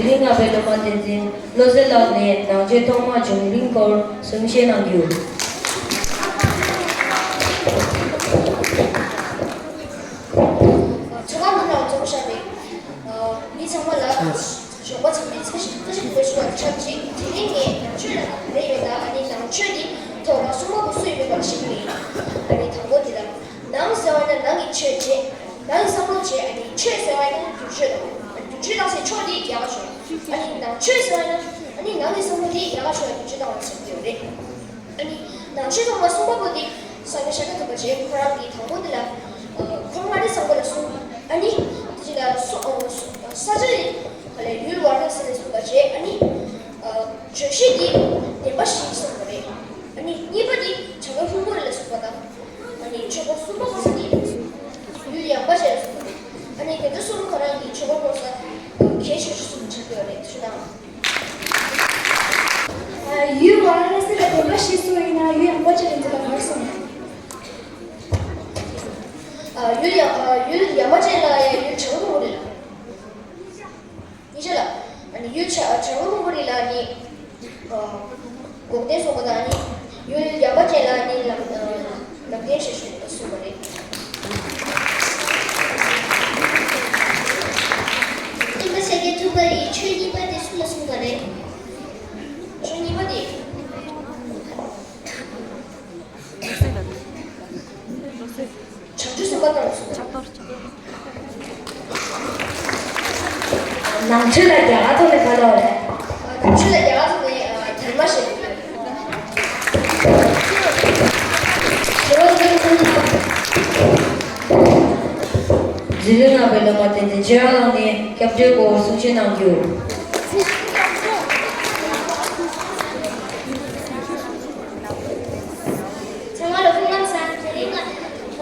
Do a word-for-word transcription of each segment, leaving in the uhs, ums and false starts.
དེ་རིང་ང་བའི་སློབ་མ་བསྟན་འཛིན་བློ་གསལ་ལགས་ནས་ནང་ཆོས་ཐོག་མ་བྱུང་རིམ་སྐོར་གསུང་བཤད་གནང་རྒྱུ། ཚང་མ་ལ་ཚང་མ་ལ་ཞོགས་པ་ཚང་མས་ཚེ་ཞིག་བཀྲ་ཤིས་བདེ་ལེགས་ཞུ་བ་ཆབས་ཅིག་དེ་རིང་ངས་ནང་ཆོས་ལ་རེ་ཡོད་ལ། ཨ་ནི་ནང་ཆོས་འདི་ཐོག་མ་གསུང་མ་པོ་སུ་ཡིན་མིན་པ་ཤེས་ཀྱི་མེད། ཨ་ནི་དང་པོ་འདི་ལ་ནང་ཟེར་བ་ན་ནང་གི་ཆོས་བྱེད། ནང་གི་བསམ་བློ་བྱེད། ཨ་ནི་ཆོས་ཟེར་བ་ན་རྒྱུ་ཆོས་དང་རྒྱུ་ཆོས་དང་ཟེར་ཕྱོགས་འདི་ཡག་ག་ཆོག་ཨ་ནི་ནང་ཆོས་ཟེར་བ་ན་ཨ་ནི་ནང་གི་བསམ་བློ་འདི་ཡག་ག་ཆོག་རྒྱུ་ཆོས་དང་ཟེར་གྱི་ཡོད་རེད། ཨ་ནི་ནང་ཆོས་ཐོག་མ་གསུང་མ་པོ་འདི་སངས་རྒྱས་ཤཱཀྱ་ཐུབ་པ་རྗེ་ཁོ་རང་གིས་དང་པོ་འདི་ལ་ཁོང་ལ་རེ་བསམ་པ་ལ་གསུངས། ཨ་ནི་དེ་ལ་སོ་ས་ཆ་ཡི་ག་ལས་ཡུལ་ཝཱ་ར་ཎ་སི་ལ་གསུངས་པ་རྗེས། ཨ་ནི་བརྗོད་གཞི་འདི་བདེན་པ་བཞི་གསུངས་པ་རེད། ཨ་ནི་གཉིས་པ་འདི་བྱ་རྒོད་ཕུང་པོ་རི་ལ་གསུངས་པ་དང་། ཨ་ནི་ཆོས་འཁོར་གསུམ་པ་གོ་ས་འདི་ཡུལ་ཡངས་པ་ཅན་ལ་གསུངས་པ་རེད། ཨ་ནི་དེ་ཚོ་གསུམ་ཁོ་རང་གིས་ཆོས་འཁོར་གོ་ས་གལ་ཆེ་ཤོས་གསུངས་བྱེད་ཀྱི་ཡོད་རེད། ཐུགས་རྗེ་གནང་། ཡུལ་ཝཱ་ར་ཎ་སི་ལ་བདེན་པ་བཞི་གསུངས་ཡིན་ན་ཡུལ་ཡངས་པ་ཅན་ལ་འཛིན་པ་ག་རེ་གསུངས། ཡུལ་ཡ་ཡུལ་ཡངས་པ་ཅན་ལ་ཡ་ཡུལ་བྱ་རྒོད་ཕུང་པོ་རི་ལ། གཉིས་ཆ་ལ། ཨ་ནི་ཡུལ་བྱ་བྱ་རྒོད་ཕུང་པོ་རི་ལ་ནི། འགོག་བདེན་གསུངས་པ་དང་ནི། ཡུལ་ཡངས་པ་ཅན་ལ་ནི་ལམ་ལམ་བདེན་ཞེས་གསུངས་པ་རེད། སྟོན་པ་ཤཱཀྱ་ཐུབ་པ་ཡིས་ཆོས་གཉིས་པ་དེ་སུ་ལ་གསུངས་པ་རེད། ཆོས་གཉིས་པ་དེ། བྱང་ཆུབ་སེམས་དཔའ་ལྟར་སོ། ནང་ཆོས་ལ་རྒྱ་གར་ཐོག་ནས་ག་ལ་བ་རེད། ནང་ཆོས་ལ་རྒྱ་གར་ཐོག་ནས་དར་མ་ཞེས་པ། རྗེ་བླ་ལྔ་པའི་སློབ་མ་བསྟན་འཛིན་ཆོས་དབྱངས་ལགས་ནས་སྐྱབས་བཅོལ་སྐོར་གསུང་བཤད་གནང་རྒྱུ། ཚང་མ་ལ་སྐུ་ཁམས་བཟང་། དེ་རིང་ང་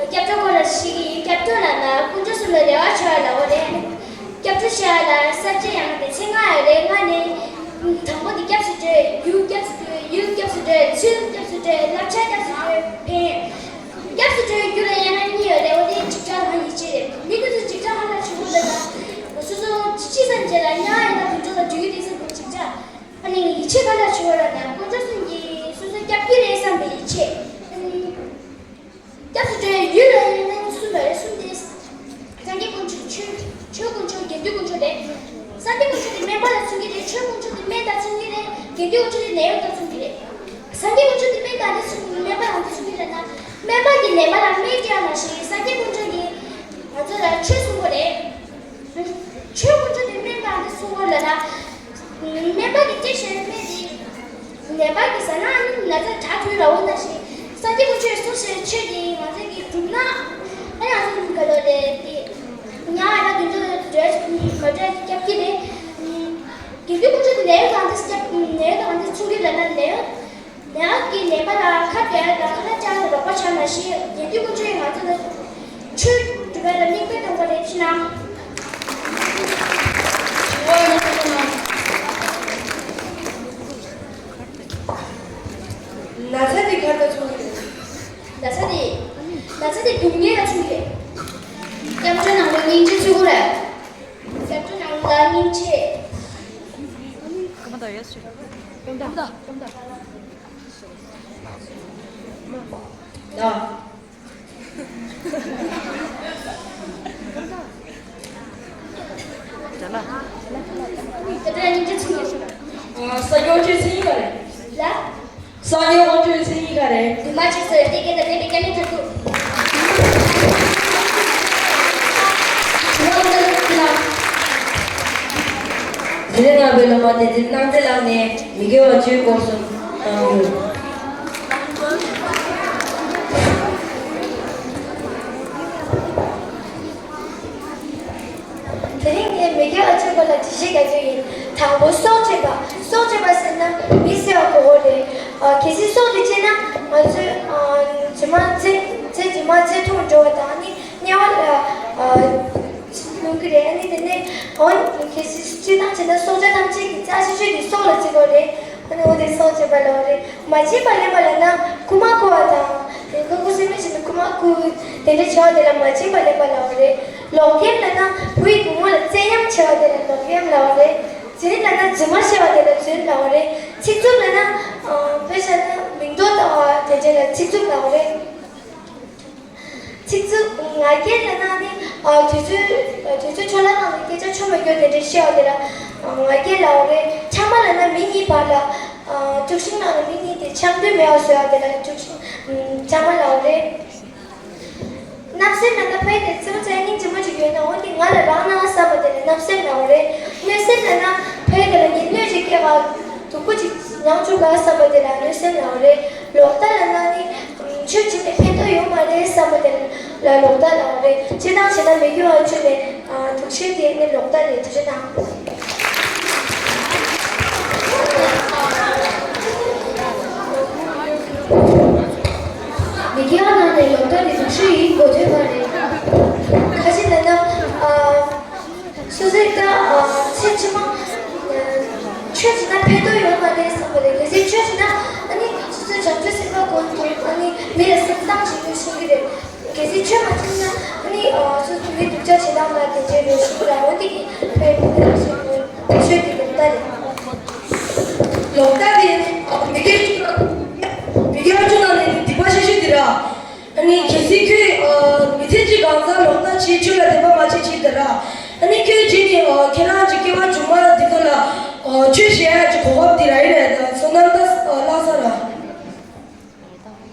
སྐྱབས་བཅོལ་སྐོར་ལ་ཞུ་གི་ཡིན། སྐྱབས་བཅོལ་ལབ་ན་དཀོན་མཆོག་གསུམ་ལ་རེ་བ་བྱེད་པ་ལབ་པ་རེད། སྐྱབས་བཅོལ་ཞེས་པ་ལ་ས་བཅད་ཡང་དེ་ཚེ་སྔ་ཡོད་རེད། སྔ་ནས་དང་པོ་དེ་སྐྱབས་སུ་འགྲོ། ཡུལ་སྐྱབས་སུ་འགྲོ། ཡུལ་སྐྱབས་སུ་འགྲོ། ཚུལ་སྐྱབས་སུ་འགྲོ། བསླབ་བྱ་སྐྱབས་སུ་འགྲོ། ཕན། སྐྱབས་སུ་འགྲོ་བའི་རྒྱུ་ལ་དབྱེ་ན་གཉིས་ཡོད་རེད། འོ་དེ་འཇིགས་སྐྲག་དང་ཡིད་ཆེས་རེད། མི་དེ་ཚོ་འཇིགས་སྐྲག་ག་ལ་བྱུང་བ་ལབ་ན། སོ་སོ་ཅི་ཤེས་ཙམ་བྱས་ལ་དམྱལ་བ་ཡི་དྭགས་དུད་འགྲོ་ལ་འགྲོ་རྒྱུ་དེ་ཚོ་འཇིགས་སྐྲག་ཨ་ནི་ཡིད་ཆེས་ག་ལ་བྱུང་བ་ལབ་ན། དཀོན་མཆོག་གསུམ་གྱིས་སོ་སོ་སྐྱབས་ཀྱི་རེད་བསམ་པའི་ཡིད་ཆེས། ཨ་ནི་སྐྱབས་སུ་འགྲོ་བའི་ཡུལ་ལ་དབྱེ་ན་གསུམ་ཡོད་རེད། གསུམ་དེ། སངས་རྒྱས་དཀོན་མཆོག་ཆོས་ཆོས་དཀོན་མཆོག་དགེ་འདུན་དཀོན་མཆོག་རེད། སངས་རྒྱས་དཀོན་མཆོག་དེ་སྨན་པ་ལ་མཚོན་གྱི་རེད། ཆོས་དཀོན་མཆོག་དེ་སྨན་དང་མཚུངས་ཀྱི་རེད། དགེ་འདུན་དཀོན་མཆོག་དེ་ནད་གཡོག་དང་མཚུངས་ཀྱི་རེད། སངས་རྒྱས་དཀོན་མཆོག་དེ་སྨན་དང་དེ་མཚུངས་ཀྱི། སྨན་པ་དང་དེ་མཚུངས་ཀྱི་རེད་ན། སྨན་པ་གིས་ནད་པ་ལ་སྨན་སྟེར་ཡ་ནང་བཞིན་སངས་རྒྱས་དཀོན་མཆོག་གིས་ང་ཚོ་ལ་ཆོས་གསུང་གི་རེད། ཆོས་དཀོན་མཆོག་དེ་སྨན་དང་དེ་མཚུངས་པ་ལབ་ན། སྨན་པ་གིས་སྟེར་བཞིན་སྨན་དེ་ནད་པ་གིས་ཟ་ན་ཨ་ནི་ན་ཚ་དྲག་ཐུབ་ལབ་པ་ནང་བཞིན། སངས་རྒྱས་དཀོན་མཆོག་གིས་གསུངས་བཞིན་ཆོས་དེ་ང་ཚོ་གིས་བསྒྲུབས་ན། ཨ་ནི་ང་ཚོ་ག་ལོ་རེད་དེ། དམྱལ་བ་དང་དུད་འགྲོ་འགྲོ་མ་འགྲོ་སྐྱབས་ཀྱི་རེད། དགེ་འདུན་དཀོན་མཆོག་དེ་ནད་གཡོག་དང་དེ་སྐྱབས་ནད་གཡོག་དང་དེ་མཚུངས་ཀྱི་ལབ་ན། ནད་གཡོག་ནད་གཡོག་གིས་ནད་པ་ལ་ཁབ་བརྒྱབ་ཡ་དང་ཁ་ལག་བཅག་ཡ་དང་རོགས་པ་བྱས་ནང་བཞིན། དགེ་འདུན་དཀོན་མཆོག་གིས་ང་ཚོ་ལ་ཆོས་སྒྲུབ་པ་ལ་མིག་དཔེ་སྟོན་པ་རེད། ཕྱི་ནང་། ན་ཚ་དེ་ག་རེ་དང་མཚུངས་ཀྱི་རེད། ན་ཚ་དེ། ན་ཚ་དེ་སྡུག་བསྔལ་ལ་མཚུངས་ཀྱི་རེད། སྐྱབས་བཅོལ་ནང་ལ་སྙིང་རྗེ་བྱེད་དགོས་རེད། སྐྱབས་བཅོལ་ནང་ལ་སྙིང་རྗེ། ལ། ད་ལྟ་སྙིང་རྗེ་ཆེན་པོ། ཨ། ས་སྐྱོང་ཆོས་ཚན་ག་རེ། ལ། ས་སྐྱོང་དབང་ཆོས་ཚན་ག་རེ། དུ་མ་ཆེ་སོ་ཡ་དེ་སྐད་དང་ལྡན་པའི་སྐྱབས་གནས་མཐར་ཐུག་དེ་རིང་ང་བའི་སློབ་མ་བསྟན་འཛིན་སྣང་མཛད་ལགས་ནས་མི་དགེ་བ་བཅུའི་སྐོར་གསུང་གནང་རྒྱུ། དེ་རིང་ངས་མི་དགེ་བ་བཅུ་སྐོར་ལ་འགྲེལ་བཤད་རྒྱག་རྒྱུ་ཡིན། དང་པོ་སྲོག་གཅོད་པ། སྲོག་གཅོད་པ་ཟེར་ན་མི་གསོད་པ་གོ་གི་རེད། ཨ། གལ་སྲིད་སྲོག་དེ་གཅོད་ན་ང་ཚོའི། ཨ། རྗེས་མ་ཚེ་ཚེ་རྗེས་མ་ཚེ་ཐུང་འགྲོ་བ་དང་ནི་དམྱལ་བ་ལ། ཨ། ལྷུང་གི་རེད། ཨ་ནི་དེ་ནས་འོ་གལ་སྲིད་སྤྱིར་བཏང་བྱས་ན་སྲོག་ཆགས་ཐམས་ཅད་ཀྱི་རྩ་ཆེ་ཤོས་དེ་སྲོག་ལ་བརྩི་དགོས་རེད། ཨ་ནི་འོ་དེ་སྲོག་གཅོད་པ་ལབ་པ་རེད། མ་བྱིན་པར་ལེན་པ་ལབ་ན་རྐུ་མ་རྐུ་བ་དང་། དེ་ཁོ་ཁོ་སེམས་མེད་བྱས་ནས་རྐུ་མ་རྐུ་དེ་འདྲ་བྱས་པ་དེ་ལ་མ་བྱིན་པར་ལེན་པ་ལབ་པ་རེད། ལོག་གཡེམ་ལབ་ན་བུ་ཡི་བུ་མོ་ལ་བཙན་གཡེམ་བྱས་པ་དེ་ལ་ལོག་གཡེམ་ལབ་པ་རེད། རྫུན་ལབ་ན་རྫུན་མ་བཤད་པ་དེ་ལ་རྫུན་ལབ་པ་རེད། ཚིག་རྩུབ་ལབ་ན་ཨ་དཔེ་བཞག་ན་མིང་འདོགས་ལྟ་བ་དེ་འདྲ་ལ་ཚིག་རྩུབ་ལབ་པ་རེད། ཚིག་རྩུབ། ང་རྒྱལ་ལབ་ན་ནི་ཨ་དུས་ཚོད་དུས་ཚོད་འཕྲོ་བརླག་ནང་ལ་སྐད་ཆ་ཆོ་མ་རྒྱུ་དེ་འདྲ་བཤད་པ་དེ་ལ་ང་རྒྱལ་ལབ་པ་རེད། འཕྱགས་མ་ལབ་ན་མི་གཉིས་བར་ལ་ཨ་དཀྲུག་ཤིང་ནང་ལ་མི་གཉིས་དེ་འཆམ་མཐུན་མེད་པ་བཟོ་ཡག་དེ་ལ་དཀྲུག་ཤིང་འཆམ་མ་ལབ་པ་རེད། བརྣབ་སེམས་ལབ་ན་ཕ་གི་དེ་བརྩེ་བ་བྱས་སྙིང་རྗེ་མོ་ཅིག་ཡོད་ན་འོ་དེ་ང་ལ་རག་ན་བསམ་པ་དེ་ལ་བརྣབ་སེམས་ལབ་པ་རེད། གནོད་སེམས་ལབ་ན་ཕ་གི་དེ་ལ་ངས་གནོད་ཅིག་བསྐྱལ་བ་སྡུག་པོ་ཅིག་མྱངས་བཅུག་ག་བསམ་པ་དེ་ལ་གནོད་སེམས་ལབ་པ་རེད། ལོག་ལྟ་ལབ་ན་ནི་ཆོས་བྱས་ནས་ཕན་ཐོགས་ཡོད་མ་རེད་བསམ་པ་དེ་ལ་ལོག་ལྟ་ལབ་པ་རེད། སྤྱིར་བཏང་བྱས་ན་མི་དགེ་བ་བཅུ་ནས་ཨ་དུག་ཤེས་དེ་ནི་ལོག་ལྟ་རེད། ཐུགས་རྗེ་གནང་། མི་དགེ་བ་ནང་ནས་ལོག་ལྟ་དེ་དུག་ཤེས་ཡིན་གོ་ཐོས་པ་རེད། ཁ་ཅིག་ལབ་ན་ཨ་སོ་སོའི་ད་ཨ་ཚེ་ཕྱི་མ་ཨ་ཆོས་བྱས་ན་ཕན་ཐོགས་ཡོད་མ་རེད་བསམ་པ་རེད། གལ་སྲིད་ཆོས་བྱས་ན་ཨ་ནི་སོ་སོའི་བྱང་ཆུབ་སེམས་དཔའ་གོ་འདུག་ཨ་ནི་མི་ལ་སེམས་བཏང་བྱེད་དགོས་གསུང་གི་རེད། གལ་སྲིད་ཆོས་མ་བྱུང་ན་ཨ་ནི་ཨ་སོ་སོ་མི་སྡུག་ཅག་བྱེད་སྟངས་ལ་དེ་འདྲའི་རེ་ཞུ་ལ་འོ་དེ་གི་ཕན་ཐོགས་ཆོས་དེ་ལོག་ལྟ་རེད། ལོག་ལྟ་དེ་མི་དགེ་མི་དགེ་བ་བཅུ་ནང་ནས་སྡིག་པ་ཆེ་ཤོས་དེ་ར། ཨ་ནི་གལ་སྲིད་ཁྱོད་ཨ་མི་ཚེ་གཅིག་གང་ཚང་ལོག་ལྟ་བྱེད་ཆོས་ལ་དད་པ་མ་བྱེད་བྱེད་དེ་ར། ཨ་ནི་ཁྱོད་རྗེས་ནས་ཨ་ཁྱེད་རང་གི་སྐྱེ་བ་མཇུག་མ་ལ་འདི་ཚོ་ལ་ཨ་ཆོས་བྱེད་ཡ་གི་གོ་སྐབས་དེ་ར་ཡིན་རེད། ད་བསོད་ནམས་ད་བརླག་ས་ར།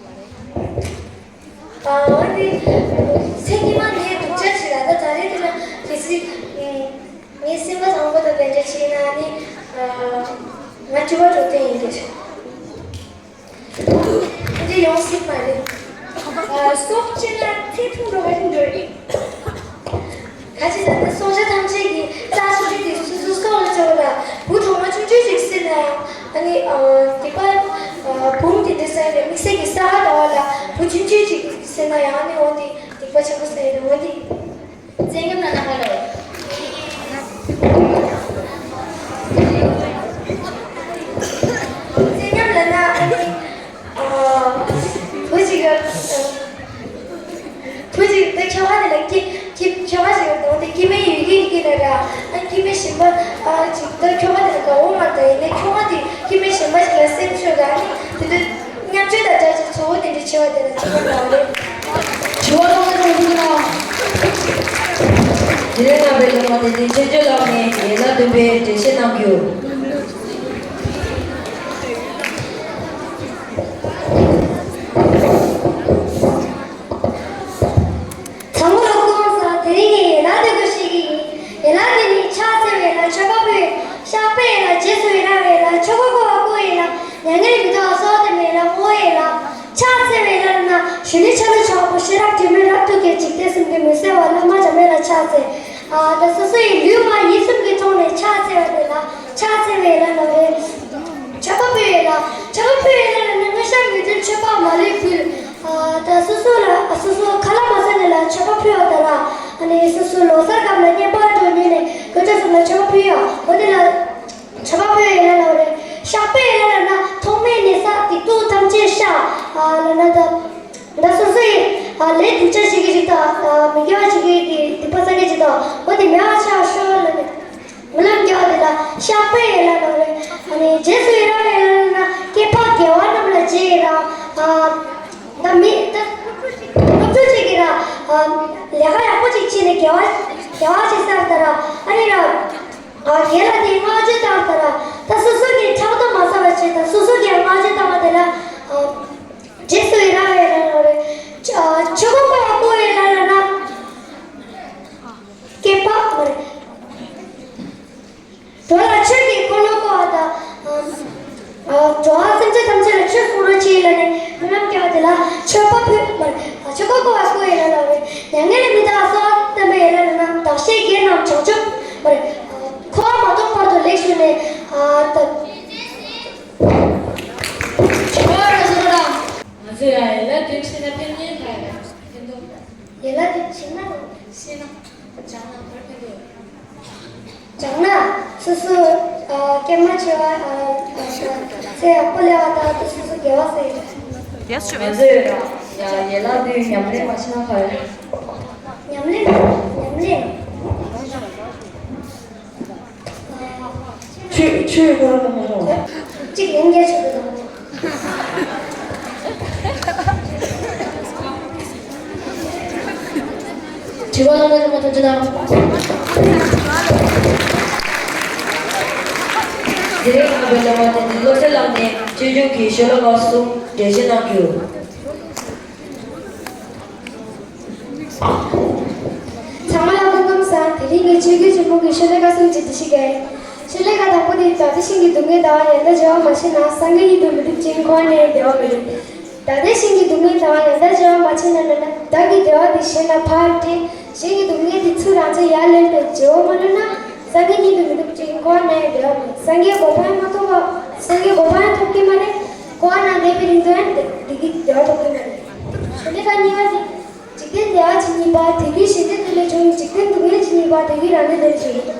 ཨ་འོན་ཏེ་མཚན་ཉི་མ་ངས་སྡུག་ཅག་ཞིག་ལ་ད་ད་རེས་དེ་ན་གལ་སྲིད་ངའི་སེམས་པ་བཟང་པོ་དང་ལྡན་ཅག་ཞིག་ཡིན་ན་ནི་ང་སྤྱི་བ་འགྲོ་དོན་ཡིན་གྱི་རེད། འདི་ཡོང་སྲིད་པ་རེད། ཨ་སྲོག་གཅོད་ན་ཚེ་ཐུང་འགྲོ་བ་ཞིག་འགྲོ་རེད། ཁ་ཅིག་ལ་ནི་སྲོག་ཆགས་ཐམས་ཅད་ཀྱི་རྩ་ཆུང་ཆུང་དེ་སོ་སོའི་སྲོག་ལ་གཅོད་པ་དང་བུ་གྲོག་མ་ཆུང་ཆུང་ཞིག་བསད་ན་ཡང་ཨ་ནི་སྡིག་པ་བུམ་དེ་འདྲ་བསད་ནས་དམིགས་བསལ་གྱི་ས་ག་ཟླ་བ་ལ་བུ་ཆུང་ཆུང་ཅིག་བསད་ན་ཡང་ཨ་ནི་འོ་དེ་སྡིག་པ་ཆེན་པོ་བསད་ཡོད་འོ་དེ། བཙན་ཉམས་ལབ་ན་ག་རེ་རེད། བཙན་ཉམས་ལབ་ན་ཨ་ནི་བུ་གཅིག་གི་བུ་གཅིག་ད་ཁྱོ་ག་དེ་ལ་སྐྱེ་སྐྱེ་ཁྱོ་ག་ཞིག་ལ་དང་དེ་སྐྱེ་དམན་ཡུལ་གྱི་སྐྱེ་ལ་ར། ཨ་སྐྱེ་དམན་གཞན་པ་ཨ་ཅིག་ད་ཁྱོ་ག་དེ་ལ་དགའ་བོ་མ་དང་ཡིན་ནའི་ཁྱོ་ག་དེ་སྐྱེ་དམན་གཞན་པ་ཞིག་ལ་སེམས་ཤོར་ལ་ཨ་ནི་དེ་དུས་མཉམ་སྤྱོད་དང་འདྲ་ཅིག་ཚོ་བོ་དེ་འདྲ་བྱེད་པ་དེ་ལ་ཁྱོ་ག་དགའ་བོ་རེད། དྲི་བ་གཏོང་ས་ཀུན་གྱི་ནང་། དེ་རིང་རྣམ་པའི་སློབ་མ་བསྟན་འཛིན་ཆོས་སྐྱོང་ལགས་ནས་ཡན་ལག་བདུན་པའི་འགྲེལ་བཤད་གནང་རྒྱུ། ཚང་མ་ལ་སྐུ་ཁམས་བཟང་། དེ་རིང་ངས་ཡན་ལག་བདུན་པ་ཤེས་ཀྱི་ཡིན། ཡན་ལག་དེ་ནི་ཕྱག་འཚལ་བའི་ཡན་ལག་མཆོད་པ་ཕུལ། བཤགས་པའི་ཡན་ལག་རྗེས་སུ་ཡི་རང་བའི་ཡན་ལག་ཆོས་འཁོར་བསྐོར་བ་བསྐོར་བའི་ཡན་ལག་མྱ་ངན་ལས་མི་འདའ་བ་གསོལ་བ་འདེབས་པའི་ཡན་ལག་བསྔོ་བའི་ཡན་ལག་ཕྱག་འཚལ་བའི་ཡན་ལག་ལབ་ན་གཞོན་ནུ་ཕྱག་ན་ཕྱག་པོ་ཤེས་རབ་སྒྲོན་མེ་རབ་ཏུ་རྒྱས་འཇིག་རྟེན་གསུམ་གྱི་མུན་སེལ་བ་བླ་མ་འཇམ་དཔལ་ལ་ཕྱག་འཚལ། ཨ་ད་སོ་སོ་ཡི་ལུས་ངག་ཡིད་གསུམ་གྱི་ཐོག་ནས་ཕྱག་འཚལ་བ་དེ་ལ་ཕྱག་འཚལ་བའི་ཡན་ལག་ལབ་རེད། མཆོད་པ་ཕུལ་བའི་ཡན་ལག་མཆོད་པ་ཕུལ་བའི་ཡན་ལག་ལབ་ན་དངོས་བཤམས་མི་འདུལ་མཆོད་པ་མ་ལུས་ཕུལ། ཨ་ད་སོ་སོ་ལ་སོ་སོ་ཁ་ལག་མ་ཟ་ནས་ལ་མཆོད་པ་ཕུལ་བ་དང་ལ་ཨ་ནི་སོ་སོ་ལོ་གསར་སྐབས་ལ་བསྙེན་པར་འགྲོ་ཉིན་ནས་དགེ་ཕྲུག་གསུམ་ལ་མཆོད་པ་ཕུལ་ཡ་འོ་དེ་ལ། མཆོད་པ་ཕུལ་བའི་ཡན་ལག་ལབ་རེད། བཤགས་པའི་ཡན་ལག་ལབ་ན་ཐོག་མེད་ནས་བསགས་སྡིག་སྡུག་ཐམས་ཅད་བཤགས། ཨ་ལབ་ན་ད་ད་སོ་སོ་ཡི་ཨ་ལས་སྡུག་ཅག་བྱེད་ཀྱི་རིགས་དང་ཨ་མི་དགེ་བ་བྱེད་ཀྱི་རིགས་ཀྱི་སྡིག་པ་བསགས་ཀྱི་རིགས་དང་འོ་དེ་མེད་པ་ཆགས་ཤོག་ལབ་ནས་སྨོན་ལམ་རྒྱག་པ་དེ་ལ་བཤགས་པའི་ཡན་ལག་ལབ་རེད། ཨ་ནི་རྗེས་སུ་ཡི་རང་བའི་ཡན་ལག་ལབ་ན་སྐྱེ་འཕགས་དགེ་བ་རྣམས་ལ་རྗེས་ཡི་རང་། ཨ་ད་མི་ད་སློབ་ཕྲུག་ཅིག་གིས་ར་ཨ་ལས་ཀ་ཡག་པོ་ཅིག་བྱས་ནས་དགེ་བ་དགེ་བ་ཅིག་བསགས་ད་ར་ཨ་ནི་ར། ཨ་རྒན་ལགས་དེས་བསྔགས་བརྗོད་བཏང་ད་ར་ད་སོ་སོ་གིས་ཕྲག་དོག་མ་ཟ་བ་བྱས་ད་སོ་སོ་གིས་བསྔགས་བརྗོད་བཏང་བ་དེ་ལ་ཨ་རྗེས་སུ་ཡི་རང་བའི་ཡན་ལག་རེད། ཨ་ཆོས་འཁོར་བསྐོར་བ་བསྐོར་བའི་ཡན་ལག་ལབ་ན་སྐྱེ་འཕགས་མ་རེད། འགྲོ་ལ་ཆོས་ཀྱི་འཁོར་ལོ་བསྐོར་བ་དང་། ཨ་འགྲོ་བ་སེམས་ཅན་ཐམས་ཅད་ལ་ཆོས་གསུང་རོགས་གྱིས་ལབ་ནས་སྨོན་ལམ་བརྒྱབ་པ་དེ་ལ་མཆོད་པ་ཕུལ་མ་རེད། ཨ་ཆོས་འཁོར་བསྐོར་བ་བསྐོར་བའི་ཡན་ལག་ལབ་རེད། མྱ་ངན་ལས་མི་འདའ་བ་གསོལ་བ་བཏབ་པའི་ཡན་ལག་ལབ་ན་བདག་གཞན་སྒེར་རྣམས་བྱང་ཆུབ་མ་རེད། འཁོར་བ་མ་སྟོངས་བར་དུ་ལེགས་བཞུགས་ནས་ཨ་ད། ང་ཚོས་ཡང་ཡན་ལག་བདུན་ཤེས་ན་ཕན་ཉེན་ག་རེ་ཕན་ཐོགས། ཡན་ལག་བདུན་ཤེས་ན་ཤེས་ན། སྦྱང་ན་ག་རེ་ཕན་ཐོགས། སྦྱང་ན་སོ་སོ་ཨ་སྐྱེས་མ་བྱེད་པ་ཨ་ཚེ་ཡག་པོ་སླེབས་པ་དང་དེ་སོ་སོ་དགེ་བ་བསགས་ཡོད། ང་ཚོས་ཡང་ཡན་ལག་བདུན་ཉམས་ལེན་མ་བྱས་ན་ག་རེ། ཉམས་ལེན་ཉམས་ལེན། ཨ་ ཆོས་ཆོས་ཁོ་རང་ལ་མ་ཤོང་། གཅིག་ཡིན་རྒྱ་ཆོས་དང་། དྲི་བ་གནང་མཁན་ཚང་མ་ཐུགས་རྗེ་གནང་། དེ་རིང་ང་བའི་སློབ་མ་བསྟན་འཛིན་བློ་གསལ་ལགས་ནས་སྤྱོད་འཇུག་གི་ཤོ་ལོ་ཀ་གསུམ་འགྲེལ་བཤད་གནང་རྒྱུ། ཚང་མ་ལ་སྐུ་ཁམས་བཟང་། དེ་རིང་གི་ཆོས་བརྒྱུད་ཆེན་མོ་གི་ཤོ་ལོ་ཀ་གསུམ་གྱི་འགྲེལ་བཤད་རྒྱག་ཡིན། ཤོ་ལོ་ཀ་དང་པོ་དེ། བདག་བདེ་གཤེགས་ཀྱི་སྡུག་བསྔལ་ལྟ་བ་ཡང་དག་བརྗེ་བ་མ་བྱས་ན། སངས་རྒྱས་ཉིད་དུ་མི་འགྲུབ་ཅིང་འཁོར་བ་ནས་བདེ་བ་མི་འདོད། བདག་བདེ་གཤེགས་ཀྱི་སྡུག་བསྔལ་ལྟ་བ་ཡང་དག་བརྗེ་བ་མ་བྱས་ན་ལབ་ན། བདག་གི་བདེ་བ་དེ་གཞན་ལ་ཕར་སྤྲད། གཞན་གྱི་སྡུག་བསྔལ་དེ་ཚུར་རང་ཚོར་ཡར་ལེན་པའི་བརྗེ་བོ་མ་ལོན་ན། སངས་རྒྱས་ཉིད་དུ་མི་འགྲུབ་ཅིང་འཁོར་བ་ནས་བདེ་བ་མེད། སངས་རྒྱས་གོ་འཕང་མ་ཐོབ་པ། སངས་རྒྱས་གོ་འཕང་ཐོབ་ཀྱི་མ་རེད། འཁོར་བ་ནང་བསྡད་པའི་རིང་དུ་ཡང་བདེ་སྐྱིད་བདེ་བ་ཐོབ་ཀྱི་མ་རེད། ཤོ་ལོ་ཀ་གཉིས་པ་དེ། འཇིག་རྟེན་བདེ་བ་ཇི་སྙེད་པ། དེ་ཀུན་གཞན་དོན་དུ་ལས་བྱུང་། འཇིག་རྟེན་སྡུག་བསྔལ་ཇི་སྙེད་པ། དེ་ཀུན་རང་དོན་དུ་ལས་བྱུང་།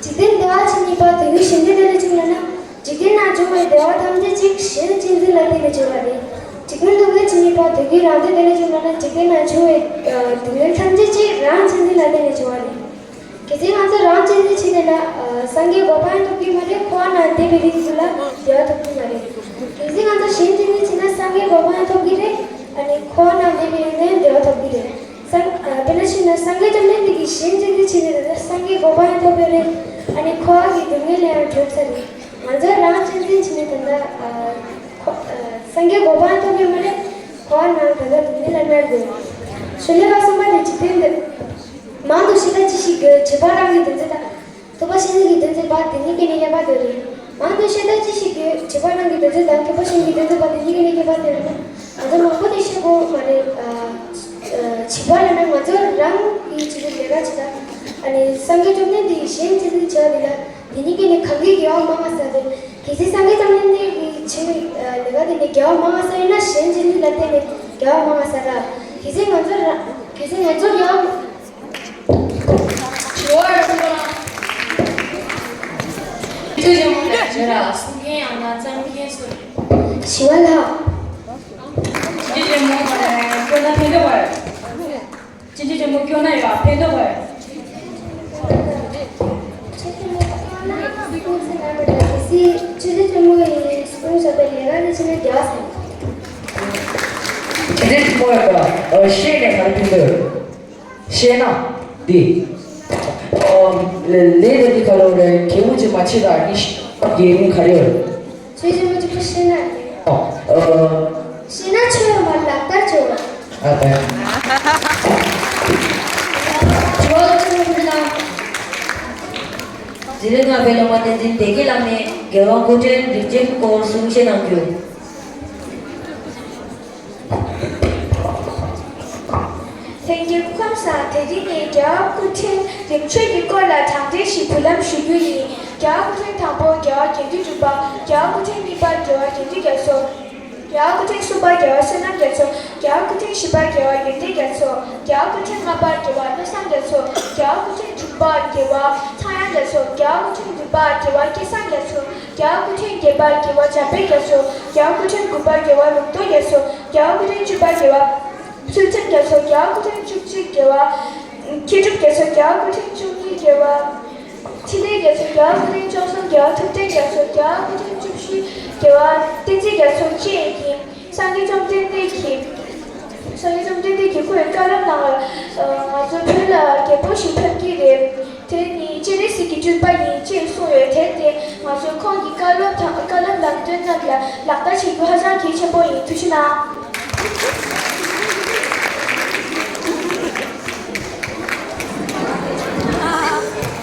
འཇིག་རྟེན་བདེ་བ་ཇི་སྙེད་པ། དེ་ཀུན་གཞན་དོན་དུ་ལས་བྱུང་ལབ་ན། འཇིག་རྟེན་ན་བྱུང་བའི་བདེ་བ་ཐམས་ཅད་ཅིག་གཞན་གཅེས་འཛིན་ལ་བརྟེན་ནས་བྱུང་བ་རེད། འཇིག་རྟེན་སྡུག་བསྔལ་ཇི་སྙེད་པ། དེ་ཀུན་རང་དོན་དུ་ལས་བྱུང་ལབ་ན། འཇིག་རྟེན་ན་བྱུང་བའི་ཨ་སྡུག་བསྔལ་ཐམས་ཅད་ཅིག་རང་གཅེས་འཛིན་ལ་བརྟེན་ནས་བྱུང་བ་རེད། གལ་སྲིད་ང་ཚོ་རང་གཅེས་འཛིན་བྱས་ན། ཨ་སངས་རྒྱས་གོ་འཕང་ཐོབ་ཀྱི་མ་རེད། འཁོར་བ་ནང་བསྡད་པའི་རིང་དུ་ལ་བདེ་བ་ཐོབ་ཀྱི་མ་རེད། གལ་སྲིད་ང་ཚོ་གཞན་གཅེས་འཛིན་བྱས་ན། སངས་རྒྱས་གོ་འཕང་ཐོབ་ཀྱི་རེད། ཨ་ནི་འཁོར་བ་ནང་བསྡད་པའི་རིང་ནས་བདེ་བ་ཐོབ་ཀྱི་རེད། སངས་ཨ་དཔེར་ན་བཤད་ན། སངས་རྒྱས་བཅོམ་ལྡན་འདས་ཀྱིས་གཞན་གཅེས་འཛིན་བྱས་ན། ད་ལྟ་སངས་རྒྱས་གོ་འཕང་ཐོབ་ཡོད་རེད། ཨ་ནི་འཁོར་བ་གི་སྡུག་བསྔལ་ལས་ཡང་གྲོལ་ཚར་རེད། ང་ཚོ་རང་གཅེས་འཛིན་བྱས་ན། ད་ལྟ་ཨ་འཁོ་ཨ་སངས་རྒྱས་གོ་འཕང་ཐོབ་ཡོད་མ་རེད། འཁོར་བ་ནང་ད་ལྟ་སྡུག་བསྔལ་ལ་མནར་དགོས། ཤོ་ལོ་ཀ་གསུམ་པ་དེ། འཇིག་རྟེན་འདི། མང་དུ་བཤད་ད་ཅི་ཞིག་དགོས། བྱེད་པ་རང་གི་དོན་མཛད་དང་། ཐོས་པ་གཞན་གྱི་དོན་མཛད་པ། དེ་གཉིས་ཀྱི་ནི་ཁྱད་པར་དེ་རེད། མང་དུ་བཤད་ད་ཅི་ཞིག་དགོས། བྱེད་པ་རང་གི་དོན་མཛད་དང་། ཐོས་པ་གཞན་གྱི་དོན་མཛད་པ། དེ་གཉིས་ཀྱི་ནི་ཁྱད་པར་དེ་རེད་ན། ང་ཚོ་མང་པོ་དེ་བཤད་དགོས་མ་རེད། ཨ་ཨ་བྱེད་པ་ལབ་ན་ང་ཚོ་རང་གི་བྱེད་པའི་ལས་ཀ་བྱེད་ད། ཨ་ནི་སངས་རྒྱས་བཅོམ་ལྡན་འདས་ཀྱིས་གཞན་གཅེས་འཛིན་བྱས་པ་དེ་ལ། དེ་གཉིས་ཀྱི་ནི་གང་གིས་དགེ་བ་མང་བ་བསགས་རེད། གལ་སྲིད་སངས་རྒྱས་བཅོམ་ལྡན་འདས་ཀྱིས་བྱས་པའི་ཨ་ལས་ཀ་དེ་ནི་དགེ་བ་མང་བ་བསགས་ཡོད་ན། གཞན་གཅེས་འཛིན་ལ་བརྟེན་ནས་དགེ་བ་མང་བ་བསགས་ར། གལ་སྲིད་ང་ཚོ་རང་གལ་སྲིད་ང་ཚོ་དགེ་བ། དྲི་བ་ར་ཐུགས་ཁོ་རང་། ཐུགས་རྗེ་མོ་ལ་བྱོས་ར། གསུང་མཁན་ཡང་ན་བརྩམས་མཁན་སུ་རེད། ཞི་བ་ལྷ། ཐུགས་རྗེ་ཆེན་མོ་ལ་སྐྱོ་ན་ཕན་ཐོགས་པ་རེད། ཐུགས་རྗེ་ཆེན་མོ་སྐྱོ་ན་ཡོད་པ་ཕན་ཐོགས་པ་རེད། ཐུགས་རྗེ་ཆེན་མོ་ཡིས་གསུངས་བཞག་པའི་ལས་ཀ་འདི་བྱས་ན་དགེ་བ་ཟེར། ཐུགས་རྗེ་ཆེན་མོ་ལ་ཤེས་ནས་ག་རེ་ཕན་ཐོགས་ཡོད། ཤེས་ན་འདི། ཨོ། ལས་ལས་དེ་འདི་ག་ལོ་རེད། གལ་པོ་ཅིག་མ་བྱེད་ད་ནི་ཤེས་ན་དགེ་མི་ག་རེ་ཡོད། ཆོས་ཆེན་པོ་གཅིག་པུ་ཤེས་ན་ཨེ། ཨོ། ཨོ། ཤེས་ན་ཆོས་ཡོད་མ་ལག་བསྟར་བྱེད་དགོས། ཨ་ད། ཇོ་ལ་ཆུ་བོ་ཕུལ་ན། རྗེ་རིན་ལྔ་པའི་སློབ་མ་བསྟན་འཛིན་བདེ་སྐྱིད་ལགས་ནས་རྒྱལ་བ་སྐུ་ཕྲེང་རིམ་བྱོན་སྐོར་གསུང་བཤད་གནང་རྒྱུ། ལྷན་རྒྱས་སྐུ་ཁམས་བཟང་། དེ་རིང་ངས་རྒྱལ་བ་སྐུ་ཕྲེང་རིམ་བྱོན་གྱི་སྐོར་ལ་གྲངས་འདྲེན་ཞིག་འབུལ་ལམ་ཞུ་རྒྱུ་ཡིན། རྒྱལ་བ་སྐུ་ཕྲེང་དང་པོ་རྒྱལ་བ་དགེ་འདུན་གྲུབ་པ། རྒྱལ་བ་སྐུ་ཕྲེང་གཉིས་པ་རྒྱལ་བ་དགེ་འདུན་རྒྱ་མཚོ། རྒྱལ་བ་སྐུ་ཕྲེང་གསུམ་པ་རྒྱལ་བ་བསོད་ནམས་རྒྱ་མཚོ། རྒྱལ་བ་སྐུ་ཕྲེང་བཞི་པ་རྒྱལ་བ་ཡོན་ཏན་རྒྱ་མཚོ། རྒྱལ་བ་སྐུ་ཕྲེང་ལྔ་པ་རྒྱལ་བ་བློ་བཟང་རྒྱ་མཚོ། རྒྱལ་བ་སྐུ་ཕྲེང་དྲུག་པ་རྒྱལ་བ་ཚངས་དབྱངས་རྒྱ་མཚོ། རྒྱལ་བ་སྐུ་ཕྲེང་བདུན་པ་རྒྱལ་བ་སྐལ་བཟང་རྒྱ་མཚོ། རྒྱལ་བ་སྐུ་ཕྲེང་བརྒྱད་པ་རྒྱལ་བ་འཇམ་དཔལ་རྒྱ་མཚོ། རྒྱལ་བ་སྐུ་ཕྲེང་དགུ་པ་རྒྱལ་བ་ལུང་རྟོགས་རྒྱ་མཚོ། རྒྱལ་བ་སྐུ་ཕྲེང་བཅུ་པ་རྒྱལ་བ་ཚུལ་ཁྲིམས་རྒྱ་མཚོ། རྒྱལ་བ་སྐུ་ཕྲེང་བཅུ་གཅིག་རྒྱལ་བ་མཁས་གྲུབ་རྒྱ་མཚོ། རྒྱལ་བ་སྐུ་ཕྲེང་བཅུ་གཉིས་རྒྱལ་བ་འཕྲིན་ལས་རྒྱ་མཚོ། རྒྱལ་བ་སྐུ་ཕྲེང་བཅུ་གསུམ་རྒྱལ་བ་ཐུབ་བསྟན་རྒྱ་མཚོ། རྒྱལ་བ་སྐུ་ཕྲེང་བཅུ་བཞི་རྒྱལ་བ་བསྟན་འཛིན་རྒྱ་མཚོ་བཅས་ཡིན། སངས་རྒྱས་བཅོམ་ལྡན་འདས་ཀྱིས། སངས་རྒྱས་བཅོམ་ལྡན་འདས་ཀྱིས་ཁོའི་བཀའ་སློབ་ནང་ལ། ང་ཚོ་བོད་ལ་རྒྱལ་པོ་ཞིག་ཕེབས་ཀྱི་རེད། དེ་ནི་སྤྱན་རས་གཟིགས་ཀྱི་སྤྲུལ་པ་ཡིན་ཅེས་གསུངས་ཡོད། དེ་ནི་ང་ཚོ་ཁོང་གི་བཀའ་སློབ་དང་བཀའ་སློབ་ལམ་སྟོན་རྣམས་ལ་ལག་བསྟར་བྱེད་རྒྱུ་ཧ་ཅང་གལ་ཆེན་པོ་ཡིན། ཐུགས་རྗེ་གནང་།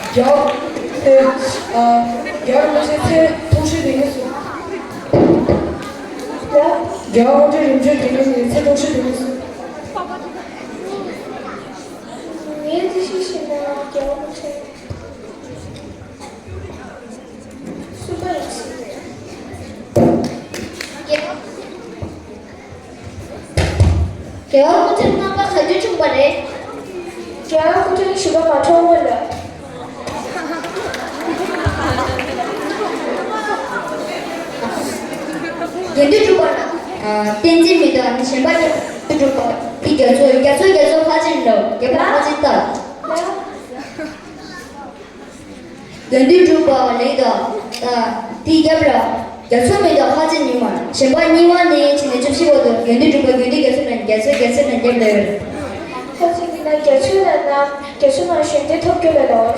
རྒྱལ་བ་དེ། ཨ། རྒྱལ་བ་རིན་པོ་ཆེ་ཚེ་ཐུང་ཤོས་དེ་ངས་སུ། རྒྱལ་བ་རིན་པོ་ཆེ་རིན་པོ་ཆེ་དེ་ངས་ཚེ་ཐུང་ཤོས་དེ་ངས་སུ། ངས་ཅི་ཞིག་ཤེས་ན་རྒྱལ་བ་རིན་པོ་ཆེ། སུ་པ་ཡིན་ཞིག་རེད། རྒྱལ་བ། རྒྱལ་བ་སྐུ་ཕྲེང་ལྔ་པ་ག་དུས་བྱུང་བ་རེད། རྒྱལ་བ་སྐུ་ཕྲེང་བཞི་པ་མ་འཁྲུངས་སྔོན་ལ། དགེ་འདུན་གྲུབ་པ་ལ། ཨ། བསྟན་འཛིན་མི་འདུག་ཨ་ནི་གཞན་པ་དགེ་འདུན་གྲུབ་པ་དེ་རྒྱ་མཚོ། རྒྱ་མཚོ། རྒྱ་མཚོ་ཕལ་ཆེར་འདུག་རྒྱ་པ་ཕལ་ཆེར་ལྟ། དགེ་འདུན་གྲུབ་པ་ལེགས་དང་། ད་དེའི་རྒྱབ་ལ་རྒྱ་མཚོ་མེ་ཏོག་ལྷ་རྗེ་ཉི་མ། གཞན་པ་གཉིས་པ་ནས་བྱས་ནས་བཅུ་བཞི་བར་དུ་དགེ་འདུན་གྲུབ་པ་དགེ་འདུན་རྒྱ་མཚོ་ནས་རྒྱ་མཚོ་རྒྱ་མཚོ་ནས་རྒྱབ་ལ་ཡོད། ལྷ་རྗེ་ཉི་མ་རྒྱ་མཚོ་ལ་ན་རྒྱ་མཚོ་ན་ཞལ་འདེབས་ཐོབ་རྒྱུ་ལ་ལོར།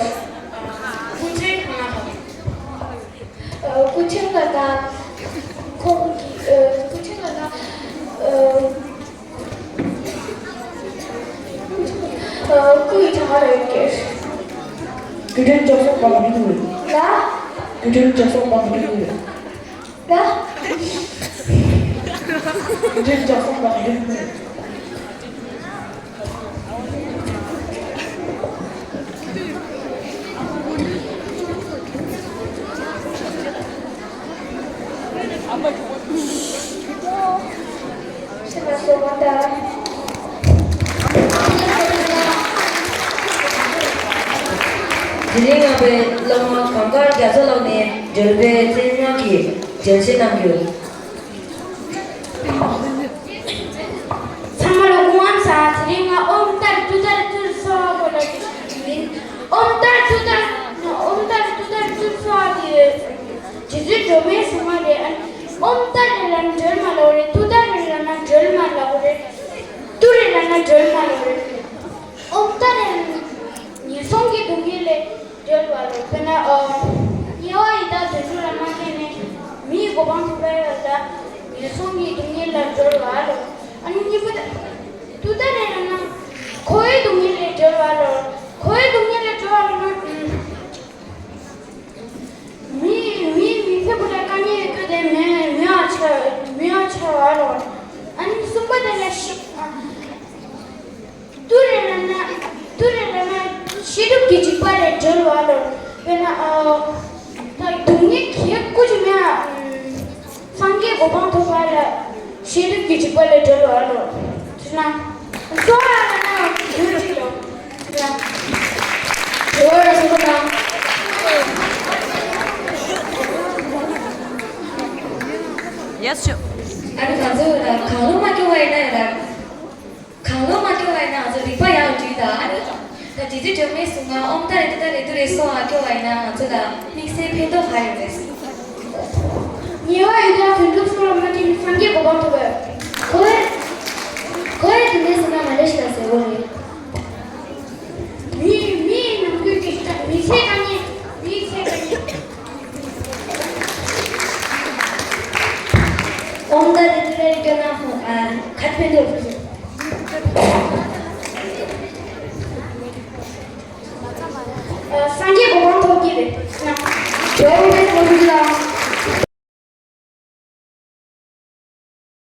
སྐུ་ཕྲེང་གང་ལ་ལྷག་སྐུ་ཕྲེང་ལ་ན་ཁོང་གི་སྐུ་ཕྲེང་ལ་ན། སྐུ་ཡི་གྲངས་ཀ་ལ་ཡོད་ཀྱི། སྐུ་ཕྲེང་བཅུ་གསུམ་པ་མི་འདུག་ལ། སྐུ་ཕྲེང་བཅུ་གསུམ་པ་མི་འདུག་ལ། སྐུ་ཕྲེང་བཅུ་གསུམ་པ་མི་འདུག་དེ་རིང་ང་པའི་བླ་མ་གངས་དཀར་རྒྱ་མཚོ་ལགས་ནས་འགྲུལ་པའི་བཙན་ལྔ་གི་འགྲེལ་བཤད་གནང་རྒྱུ། ཚང་མ་ལ་སྐུ་ཁམས་བཟང་། དེ་རིང་ང་ཨོཾ་ཏཱ་རེ་ཏུཏྟཱ་རེ་ཏུ་རེ་སྭཱ་ཧཱ་སྐོར་ལ་ཡིན། ཨོཾ་ཏཱ་རེ་ཏུཏྟཱ་རེ་ཨོཾ་ཏཱ་རེ་ཏུཏྟཱ་རེ་ཏུ་རེ་སྭཱ་ཧཱ་དེ་རྗེ་བཙུན་སྒྲོལ་མའི་གཟུངས་སྔགས་རེད། ཨོཾ་ཏཱ་རེ་ལབ་ན་སྒྲོལ་མ་ལབ་རེད། ཏུཏྟཱ་རེ་ལབ་ན་སྒྲོལ་མ་ལབ་རེད། ཏུ་རེ་ལབ་ན་སྒྲོལ་མ་ལབ་རེད། ཨོཾ་ཏཱ་རེ་ལབ་ན་ངན་སོང་གི་སྡུག་བསྔལ་ལས་སྒྲོལ་བ་ལོ། དཔེར་ན་ཨ་དམྱལ་བ་ཡི་དྭགས་དུད་འགྲོ་ལ་མ་སྐྱེས་ནས་མིའི་གོ་འཕང་ཐོབ་པའི་ལ་ངན་སོང་གི་སྡུག་བསྔལ་ལ་སྒྲོལ་བ་ལོ། ཨ་ནི་གཉིས་པ་ཏུཏྟཱ་རེ་ལབ་ན་འཁོར་བའི་སྡུག་བསྔལ་ལས་སྒྲོལ་བ་ལོ། འཁོར་བའི་སྡུག་བསྔལ་ལས་སྒྲོལ་བ་ལབ་ན་ཨ། མི་མི་མི་ཚེ་འཕྲལ་དཀའ་ངལ་ཡོད་རྒྱུ་དེ་མེད་མེད་པ་ཆགས་མེད་པ་ཆགས་པ་ལོ། ཨ་ནི་གསུམ་པ་དེ་ལ་ཤི་ཨ། ཏུ་རེ་ལབ་ན་ཏུ་རེ་ལབ་ན་ཤེས་རབ་ཀྱི་འཇིགས་པ་ལས་སྒྲོལ་བ་ལོ། དཔེར་ན་ཨ་ད་སྡུག་བསྔལ་གྱི་སྐུ་ཅིག་མེད་ཨ། སངས་རྒྱས་གོ་འཕང་ཐོབ་པ་ལ་ཤེས་རབ་ཀྱི་འཇིགས་པ་ལས་སྒྲོལ་བ་ལོ། དེ་ན་གསོལ་བ་ལ་ན་དུས་གཅིག་ལོ། དེ་ན་དྲི་བ་ར་གསུང་པ་དང་། ཡས་ཤོ། ཨ་ནི་ང་ཚོ་ལ་གང་བློ་མ་སྐྱོ་བ་ཡིན་ན་ཡང་ལ། གང་བློ་མ་སྐྱོ་བ་ཡིན་ན་ང་ཚོ་རིག་པ་ཡང་བསྒྲིགས་དང་ཨ་ནི། ད་རྗེ་བཙུན་སྒྲོལ་མའི་གཟུངས་སྔགས་ཨོཾ་ཏཱ་རེ་ཏུཏྟཱ་རེ་ཏུ་རེ་སྭཱ་ཧཱ་སྐྱོ་བ་ཡིན་ན་ང་ཚོ་ལ་དམིགས་བསལ་ཕན་ཐོགས་ག་རེ་ཡོད་རེད། ཉེ་བ་ཡོད་ན་དོན་གྲུབ་གསུམ་ལ་མ་བརྟེན་ནས་སངས་རྒྱས་གོ་འཕང་ཐོབ་པས། ཁོ་བོས་ཁོ་བོས་དེ་འདྲའི་ཟེར་ན་མ་ལས་ཤི་ལ་ཟེར་བོ་རེད། མི་མིའི་ནང་ཁུལ་གྱི་མི་ཚེ་དཀའ་ངལ་མི་ཚེ་དཀའ་ངལ། ཨོཾ་ཏཱ་རེ་ཏུ་རེ་སྐྱོ་ན་ཧོ་ཨ་ཁ་ཕན་ཐོགས། སངས་རྒྱས་གོ་འཕང་ཐོབ་ཀྱི་རེད་ན། ཇོ་བོ་